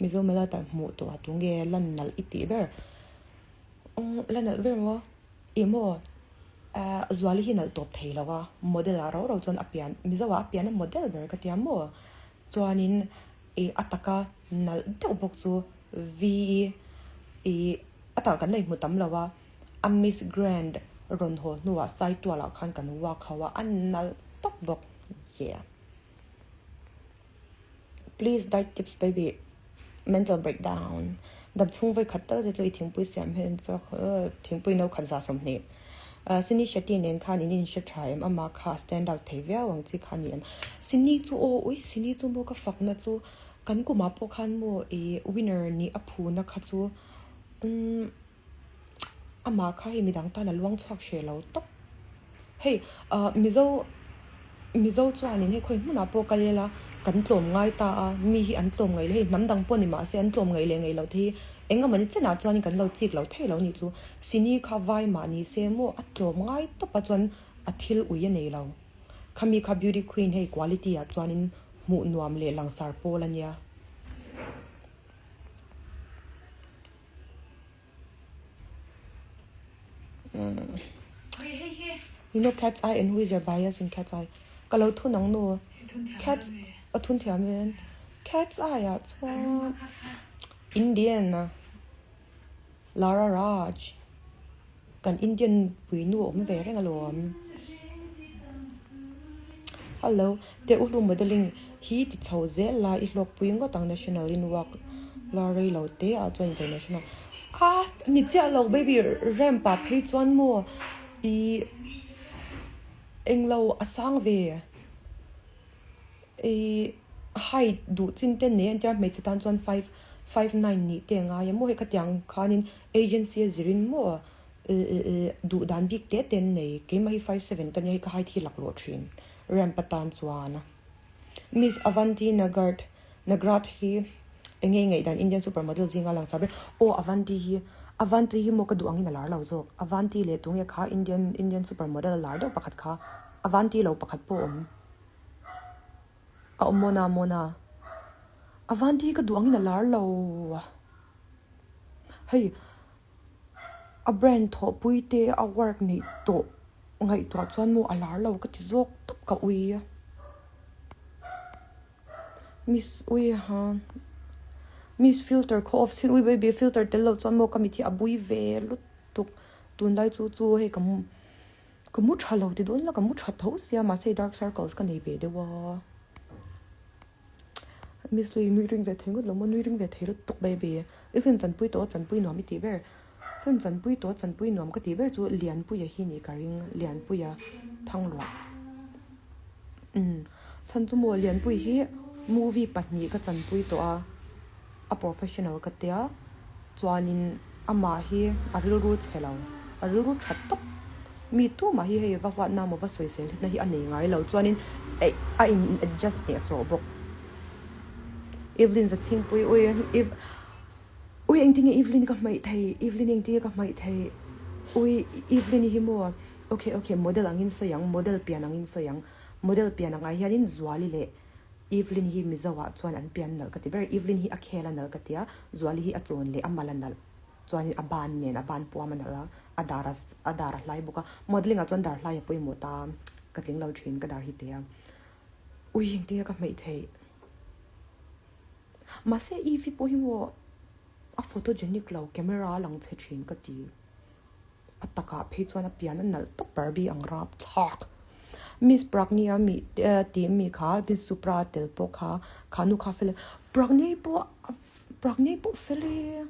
Mizo mala tan hmuh tawh ah tunge lan nalh i tih ber? Umm la nalh ber maw? Ih maw ah Zuali hi nalh tawp thei lo a, model ah rau rau chuan a pian Mizo ah a pian a model ber ka tia maw? Chuanin ih a taka nalh deuh bawk chu V ih a takah kan la inhmu tam lo a, a Miss Grand rawn haw hnuah Saitualah khan kan walk ho a, a nalh tawp bawk yeah. Please diet tips baby mental breakdown dam chhung vawi khat tal te chu i thingpui siam hian chu thingpui no khat za 20 Sini Shetty nen khan in inhre tha em ama kha stand out thei viau ang chi kha ni em Sini chu aw ui Sini chu maw ka fakna chu kan kumah pawh khan maw i winner nih a phuna kha chu umm Amah kha hei midang tan a luang chhuak hreh lo tawp. Hei ah Mizo Mizo chuanin hei khawi hmunah pawh kal ila kan tlawm ngai ta a, mi hi an tlawm ngaih leh hei hnam dang pawh ni mah se an tlawm ngaih leh ngaih loh te hi eng emaw ni chenah chuanin kan lo chik lo thei lo nih chu. Sini kha vai mah ni se maw a tlawm ngai tawp a chuan a thil ui a nei lo. Khami kha beauty queen hei quality ah chuanin hmuh nuam leh langsar pawl a nia. You know cat's eye and who is your bias in cat's eye? Ka lo thun ang nu. Cat's a thun thiam in. Cat's eye ah chuan Indian a Lara Raj kan Indian pui nu a awm ve reng alawm. Hello, teh u hlu modelling hi ti chho zel la i hlawkpui ngawt ang national in work la rei lo te ah chuan international a ni chiah lo baby ramp ah phei chuan maw i englo a sang ve i height duh chin te nei an tia hmeichhe tan chuan 5 5 9 nih te a ngai a maw hei khatiang khanin agency a zirin maw. Duh dan bik te te an nei. Keimah hi 5'7 ka nia hi ka height hi laklawh thin ramp atan chuan. Miss Avanti Nagart Nagrath hi eng nge i ngaih dan Indian super model zinga langsar ber? Aw Avanti hi Avanti hi maw ka duh angin a lar lo zawk. Avanti leh tunge kha Indian Indian super model a lar deuh pakhat kha. Avanti lo pakhat pawh a awm. A awm Mona Mona. Avanti hi ka duh angin a lar lo. Hei. A brand thawhpui te a work neih tawh ngaihtuah chuan maw a lar lo ka ti zawk tawp ka ui a. Miss ui ha miss filter khaw off chin ui baby filter tel lo chuan maw ka mit hi a bui ve lutuk tunlai chu chu hei ka ka mu tha lo ti dawn la ka mu tha tho sia mahse dark circles ka nei ve deuh a. Miss Lee nui ring ve thei ngawt lo maw nui ring ve thei lutuk baby i film chanpui tawh a chanpui nuam i tih ber film chanpui tawh a chanpui nuam ka tih ber chu Lianpuia hi nih ka ring Lianpuia Thangluah umm chhan chu maw Lianpui hi movie pahnih ka chanpui tawh a a professional ka tia chuanin amah hi a rilru chhe lo a rilru tha tawp mi tumah hi hei va huatna emaw va sawisel na hi a nei ngai lo chuanin eih a in adjust hneh sawh bawk Evelyn Zachhingpui ui Eve ui engtin nge Evelyn ka hmaih thei Evelyn engtin nge ka hmaih thei ui Evelyn hi maw okay okay model angin sawi ang model pian angin sawi ang model pian angah hianin Zuali leh Evelyn hi Mizo ah chuan an pian nalh ka ti ber. Evelyn hi a khel a nalh ka ti a, Zuali hi a chawn leh a mal a nalh. Chuanin a ban nen a ban puam a nalh a, a dar a a dar a hlai bawk a. Modelling ah chuan dar hlai a pawimawh ta, ka tling lo thin ka dar hi te a. Ui engtin nge ka hmeih theih. Mahse Eve hi pawh hi maw a photogenic lo, camera a lang chhe thin ka ti. A takah phei chuan a pian a nalh tawp Barbie ang rap thlak. Miss Pragnia mi tih mi kha Miss Supra tel pawh kha kha nu kha fel e. Pragnia pawh Pragnia pawh fel e.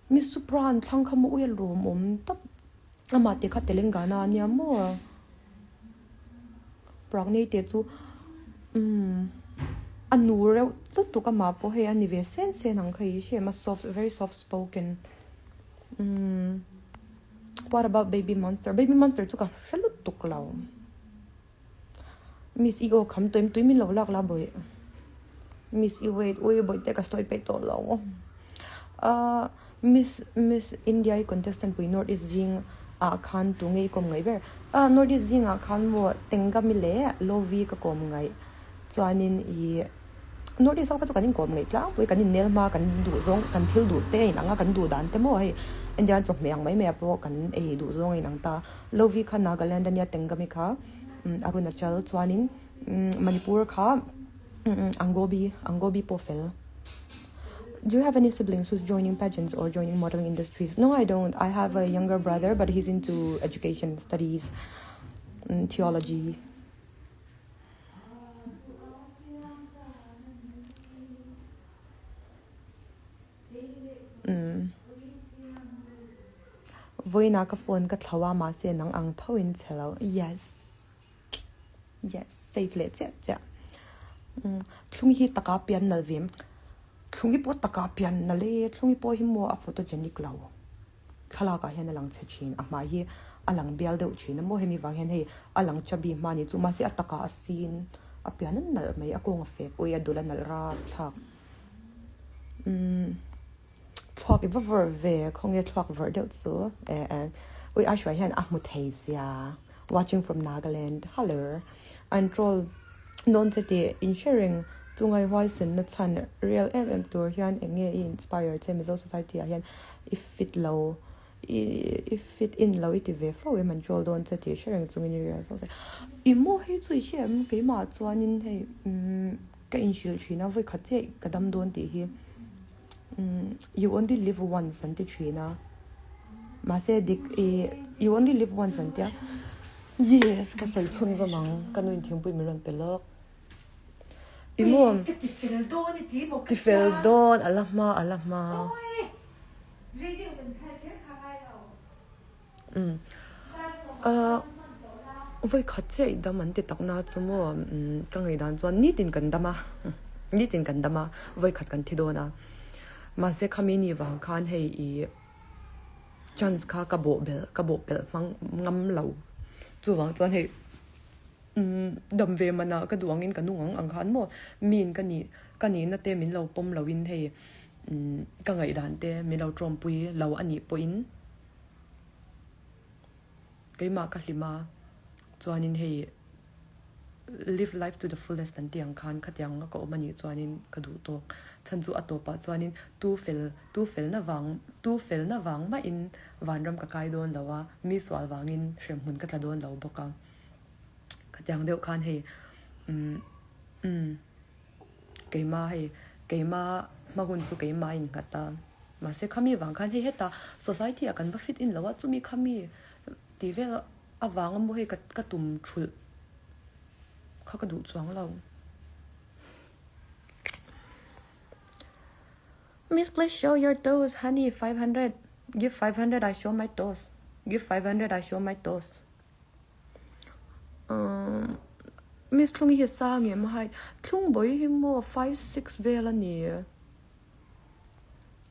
Miss Supra an thlang kha maw ui a lawmawm tawp. Amah te kha Telangana a nia maw. Pragnia te chu umm a nu reuh lutuk amah pawh hei a ni ve sen sen ang kha i hria em a soft very soft spoken. Umm what about baby monster baby monster chu ka hre lutuk lo miss i aw kham tawh em tui min lo lak la bawih miss i wait ui bawih te ka sawi peih tawh lo ah miss miss india i contestant pui north east zing ah khan tu nge i kawm ngaih ber ah north east zing ah khan maw tengami leh lovi ka kawm ngaih chuanin ih. North East ho kha chu kan inkawm ngei tlangpui, kan innel hma, kan duh zawng, kan thil duh te a inang a, kan duh dan te maw hei India chawhmeh ang mai mai ah pawh kan ei duh zawng a inang ta. Lovi kha Nagaland ania Tengami kha Arunachal chuanin Manipur kha Angobi, Angobi pawh fel. Do you have any siblings who's joining pageants or joining modeling industries? No, I don't. I have a younger brother but he's into education studies, theology. Umm. Vawiinah ka phone ka thlo a mahse nang ang tho in che lo. Yes. Yes. Save leh chiah chiah. Umm. Thlung hi taka pian nal ve em? Thlung hi pawh taka pian nal e. Thlung hi pawh hi maw a photogenic lo. Thlalak ah hian a lang chhe thin, a hmai hi a lang bial deuh thin a maw hemi vang hian hei a lang chubby hma ni chu mahse a takah a sin a pian a nalh mai a kawng a fek ui a dul a nalh rap thlak umm thluak i va vawrh ve khawnge thluak vawrh deuh chu eh eh ui a hruai hian a hmu thei sia watching from Nagaland hello an troll dawn che tih in hre reng chu ngaihhuaisenna chhan real em em tur hian eng nge i inspire che Mizo society ah hian. I fit lo, i fit in lo i ti ve fo em an troll dawn che tih hre reng chungin i rial fo che. I maw hei chu i hre em keimah chuanin hei umm ka inhrilh thin a vawikhat chiah ka dam dawn tih hi umm you only live once an ti thin a mahse dik i you only live once an tia yes ka sawi chhunzawm ang ka nu in thingpui min rawn pe lawk. I maw? Ka ti fel dawn i ti maw ka Ti fel dawn a la hma a la hma. Awi! Rei deuh kan khai kher kha ngai lo. Umm ahh vawi khat chiah i dam an ti tak na chu maw umm ka ngaihdan chuan nitin kan dam a nitin kan dam a vawi khat kan thi dawn a mahse khami ni vang khan hei ih chance kha ka bawh belh ka bawh pelh hmang ngam lo chuvang chuan hei. Umm dam ve manah ka duh angin ka nung ang ang khan maw miin ka nih ka nihna te min lo pawm loin hei umm ka ngaihdan te min lo tawmpui lo a nih pawhin keimah ka hlim a chuanin hei live life to the fullest an tih ang khan khatiang a ka awm a nih chuanin ka duh tawk chhan chu a tawpah chuanin tu fel tu felna vang tu felna vang mahin vanram ka kai dawn lo a mi sual vangin hremhmun ka tla dawn lo bawk a. Khatiang deuh khan hei umm umm keima hei keima hma hun chu keima a innghat a mahse khami vang khan hei hetah society ah kan va fit in lo a chumi khami tih vel avang a maw hei ka ka tum thulh kha ka duh chuang lo. Miss please show your toes honey 500 give 500 I show my toes give 500 I show my toes. Miss Thlungi hi a sang em a hai Thlungbawi hi maw 56 vel a ni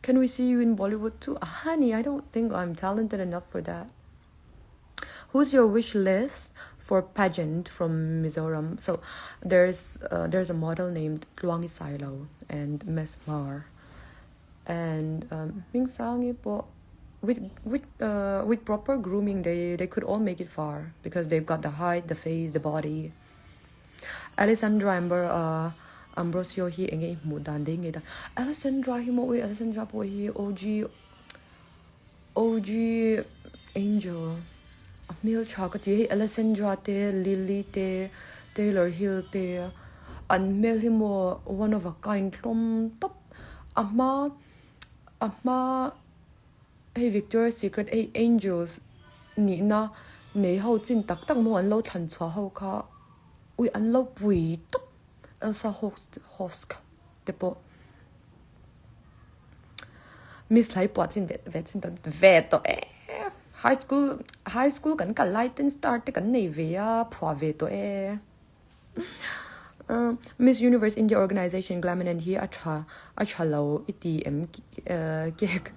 Can we see you in Bollywood too? Honey, I don't think I'm talented enough for that. Who's your wish list for pageant from Mizoram? So there's uh, there's a model named Tluangi Sailo and Miss Mar. And um, Hmingsangi pawh with with uh, with proper grooming they they could all make it far because they've got the height, the face, the body. Alessandra Amber uh, Ambrosio hi enge i hmuh dan dei ngei dan. Alessandra hi maw ui Alessandra pawh hi OG OG Angel a hmel tha ka ti hei Alessandra te Lily te Taylor Hill te an hmel hi maw one of a kind hlawm tawp a hma a hma hei Victoria Secret hei Angels nihna nei ho chin tak tak maw an lo thlan chhuah ho kha ui an lo pui tawp Elsa Hosk te pawh. Miss hlai pawh a chin ve ve chin tawh ve tawh e high school high school kan kal lai ten star te kan nei ve a phuah ve tawh e Miss Universe India Organization Glaminant hi a tha a tha lo i ti em kek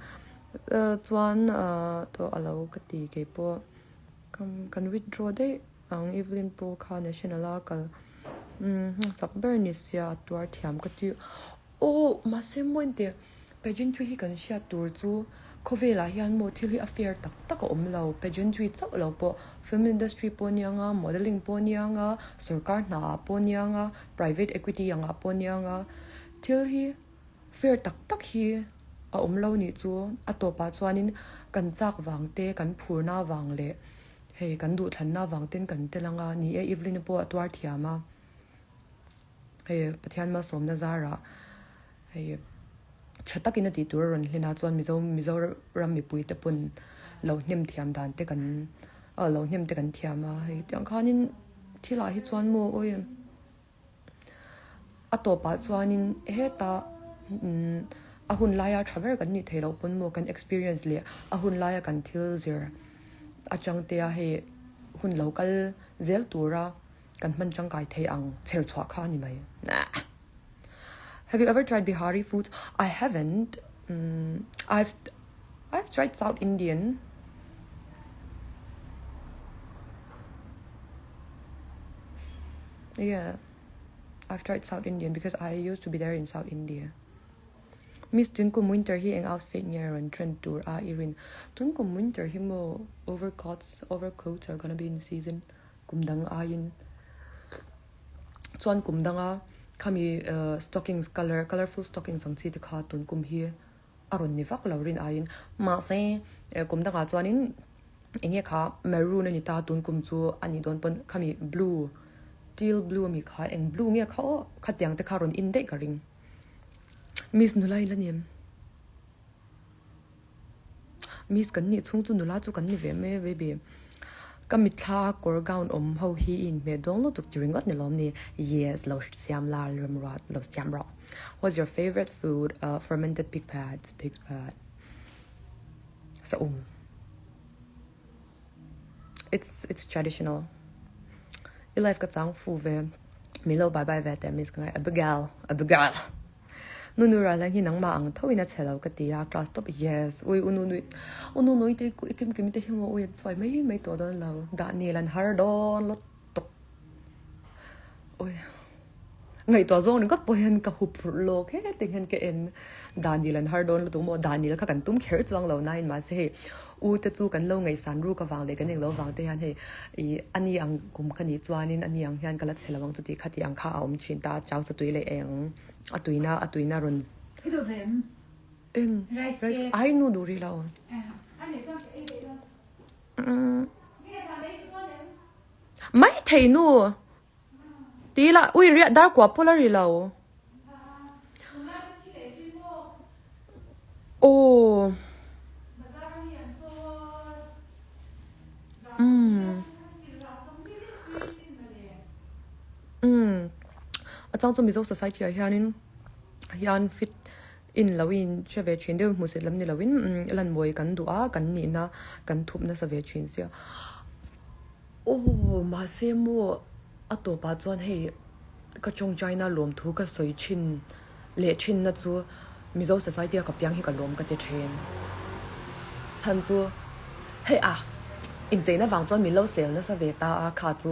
chuan tawh a lo ka ti keipawh kan withdraw daih ang Evelyn pawh kha national a kal sak ber ni sia a tuar thiam ka ti aw mahse maw engti pageantry hi kan hriat tur chu khawvelah hian maw thil hi a fair tak tak a awm lo pageantry chauh lo pawh film industry pawh a nia nga modelling pawh a nia nga sorkar hna ah pawh a nia nga private equity ang ah pawh a nia nga. Thil hi fair tak tak hi a awm lo nih chu a tawpah chuanin kan chak vang te, kan phurna vang leh hei kan duhthlanna vang ten kan tel ang a, ni e Evelyn-i pawh a tuar thiam a, hei Pathian malsawmna zarah hei tha takin a tih tur a rawn hlen a chuan Mizo Mizoram mipui te pawn lo hnem thiam dan te kan ah lo hnem te kan thiam a hei tiang khanin thilah hi chuan maw awi a tawpah chuanin hetah umm a hun laia tha ber kan nih theih loh pawn maw kan experience leh a hun laia kan thil zir atang te a hei hun lo kal zel tura kan hman tangkai thei ang chher chhuah kha a ni mai. Have you ever tried Bihari food? I haven't. Um, I've I've tried South Indian. Yeah. I've tried South Indian because I used to be there in South India. Miss tun kum winter hi eng outfit nge rawn trend tur a i rin? Tun kum winter hi maw overcoats overcoats are gonna be in season kum dang aiin. Chuan kum danga khami stockings colour colourful stockings ang chi te kha tun kum hi a rawn ni vak lo rin aiin mahse kum dangah chuanin eng nge kha maroon a ni ta tun kum chu a nih dawn pawn khami blue teal blue ami kha eng blue nge kha aw khatiang te kha a rawn in daih ka ring miss nula ila ni em. Miss kan nih chhung chu nula chu kan ni ve mai a baby. Ka mitthla kawr gown awm ho hi i inhmeh dawn lutuk ti ringawt ni lawm ni? Yes, lo siam la remruat lo siam rawh. What's your favourite food? Uh, fermented pig fat, pig fat. Saum. It's it's traditional. I life ka chang fu ve. Mi lo bye bye ve te miss ka ngai. Abigail, Abigail. Nunu ral hi nangmah ang tho in a che lo ka ti a, class top yes. Ui u nunu u nunu te i kim kim te hi maw ui an chuai mai mai tawh dawn lo. Dah nil an har dawn lot tuk. Ui ngaihtuah zawng ringawt pawh hian ka hup phurh lawk heti hian ka en. Dah nil an har dawn lutuk maw Daniel kha kan tum kher chuang lo nain mahse hei u te chu kan lo ngaihsan ruk avang leh kan englo vang te hian hei ih ani ang kum kha nih chuanin ani ang hian ka la chhe lo ang chuti khati ang kha a awm thin ta chau sa tui leh eng a tuina a tuina rawn eng rice ai nu duh rih lo mai thei nu. Ti la, ui riah dar kua pawh la ri lo. Aw. Umm. Umm. A chang chu Mizo society ah hianin hian fit in lo in hre ve thin deuh hmuhsit lam ni loin lanmawi kan duh a, kan nihna kan thup nasa ve thin sia. Aw mahse maw a tawpah chuan hei ka tawngtaina lawmthu ka sawi thin leh thinna chu Mizo society a ka piang hi ka lawm ka ti thin. Chhan chu hei a incheina vang chuan min lo sel nasa ve ta a kha chu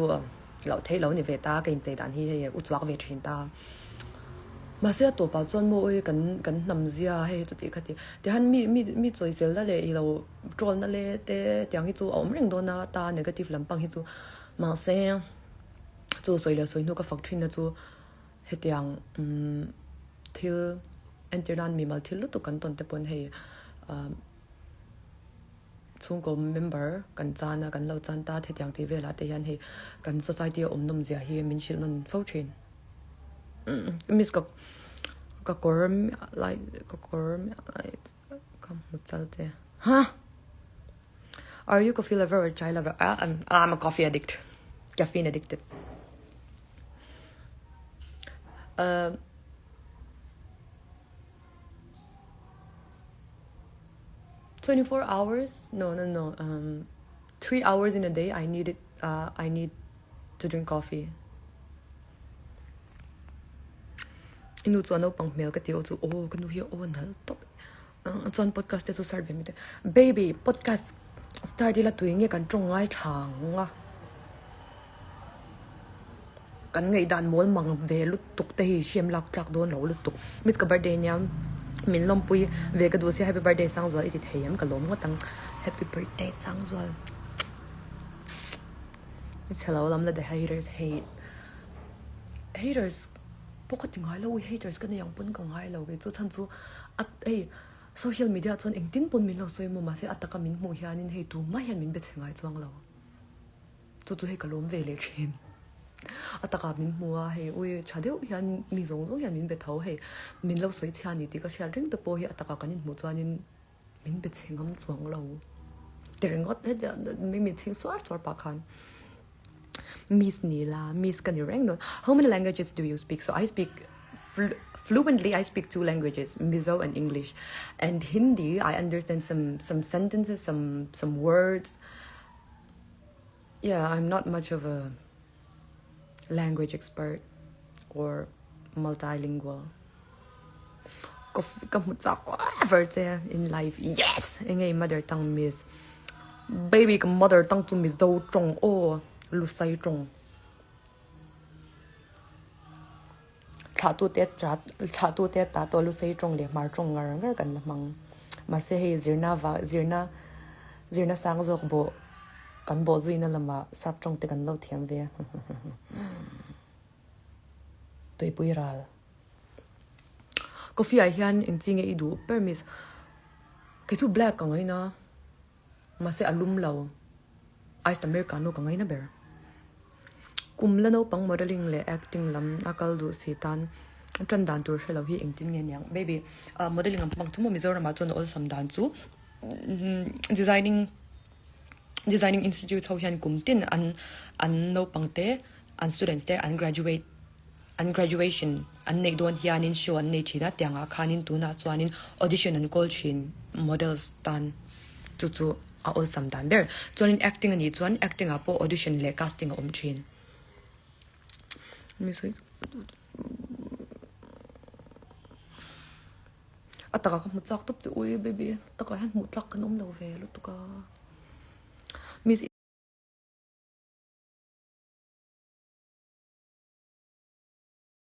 loh theih lo ni ve ta ka inchei dan hi hei u chuak ve thin ta. Mahse a tawpah chuan maw awi kan kan hnam zia hei chuti khati tihian mi mi mi chawiselna leh ilo troll na le te tiang hi chu a awm reng dawn a ta negative lampang hi chu mahse chu sawi leh sawi hnu ka fak thin na chu hetiang umm thil entir nan mimal thil lutuk kan tawn te pawn hei ah chhungkaw member kan chan a kan lo chan ta hetiang tih velah te hian hei kan society a awm nawm zia hi min hrilh nawn fo thin miss ka ka kawr lai ka kawr lai. Ka hmu chal che. Huh? Are you coffee lover or chai lover? Ah, I'm, I'm a coffee addict. Caffeine addicted. Uh, 24 hours? No, no, no. Um, 3 hours in a day, I need it. Uh, I need to drink coffee. I nu chu a naupang hmel ka ti aw chu aw ka nu hi aw nalh tawp chuan podcast te chu start ve mai teh baby podcast start ila tui nge kan tawng ngai thla ang a kan ngaihdan mawl mang ve lutuk te hi hriam lak tlak dawn lo lutuk miss ka birthday nia min lawmpui ve ka duh sia happy birthday Sangzual i ti thei em ka lawm ngawt ang happy birthday Sangzual. Chhelo lam la the haters hate haters. Pawh ka ti ngai lo, ui haters ka nei ang pawn ka ngai lo kei chu chhan chu a hei social media chuan engtin pawn min lo sawi maw mahse a taka min hmuh hianin hei tumah hian min be chhe ngai chuang lo. Chu chu hei ka lawm ve leh thin. A takah min hmu a hei ui tha deuh hian mi zawng zawng hian min be tho hei min lo sawi chhia ni tih ka hriat reng te pawh hi a takah kan inhmuh chuanin min be chhe ngam chuang lo ti ringawt hetia mi min chhing suar suar pah khan miss ni la miss ka ni reng dawn how many languages do you speak so I speak fluently I speak two languages Mizo and English and Hindi I understand some some sentences some some words Yeah, I'm not much of a language expert or multilingual. Ka ka hmu chak ever che in life. Yes! Enge i mother tongue miss. Baby ka mother tongue chu Mizo tawng aw, Lusai tawng. Thlahtute thlahtute ta tawh Lusei tawng leh Hmar tawng ngar ngar kan la hmang. Mahse hei zirna va zirna zirna sang zawk bawh kan bawh zuina lamah sap tawng te kan lo thiam ve a. Tuipui ral. Coffee ah hian engchi nge i duh ber miss? Kei chu black ka ngaina. Mahse a lum lo. Iced Americano ka ngaina ber. Kum la naupang modelling leh acting lam a kal duh si tan tan dan tur hre lo hi engtin nge niang. Baby, modelling lam hmang chu maw Mizoramah chuan a awlsam dan chu designing designing institute ho hian kum tin an an naupang te an students te an graduate An graduation an neih dawn hianin show an nei thin a, tiangah khanin tunah chuanin audition an call thin models tan chu chu a awlsam dan ber. Chuanin acting a nih chuan acting ah pawh audition leh casting a awm thin. A takah ka hmu chak tawp che ui baby takah hian hmuh tlak kan awm lo ve lutuk a. Miss.